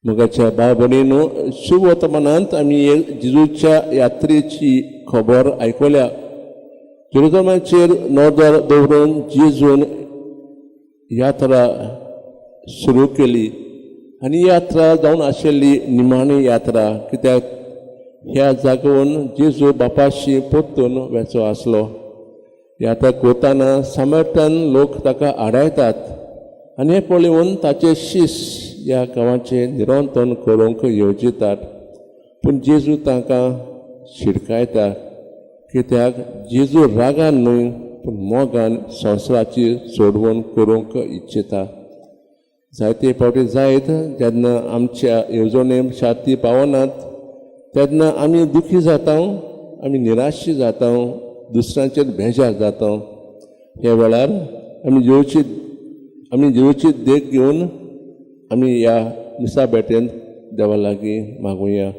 मोगाच्या भाव भयणीनो, शुभवर्तमानांत आमी जेजूच्या यात्रेची खबर आयकल्या. जेरुजलमाचेर नदर दवरून जेजून यात्रा सुरू केली आनी यात्रा जावन आशिल्ली निमाणी यात्रा, कित्याक ह्या जागोवन जेजू बापाशी परतून वेचो आसलो. यात्रा करतना सामर्थ्यान लोक ताका आडायतात आनी हें पळोवन ताचे शीस ह्या गांवाचें निरंतन करूंक येवजितात, पूण जेजू तांकां शिडकायता, कित्याक जेजू रागान न्हय पूण मोगान संवसाराची सोडवण करूंक इच्छिता. जायते फावटी जायत, जेन्ना आमच्या येवजणे शाती पावनात तेन्ना आमी दुखी जाता, आमी निराशी जाता, दुसऱ्यांचेर बेजार जाता. ह्या वेळार आमी जेजूची देख घेवन आमी ह्या मिसा भेटेंत देवा लागीं मागुया.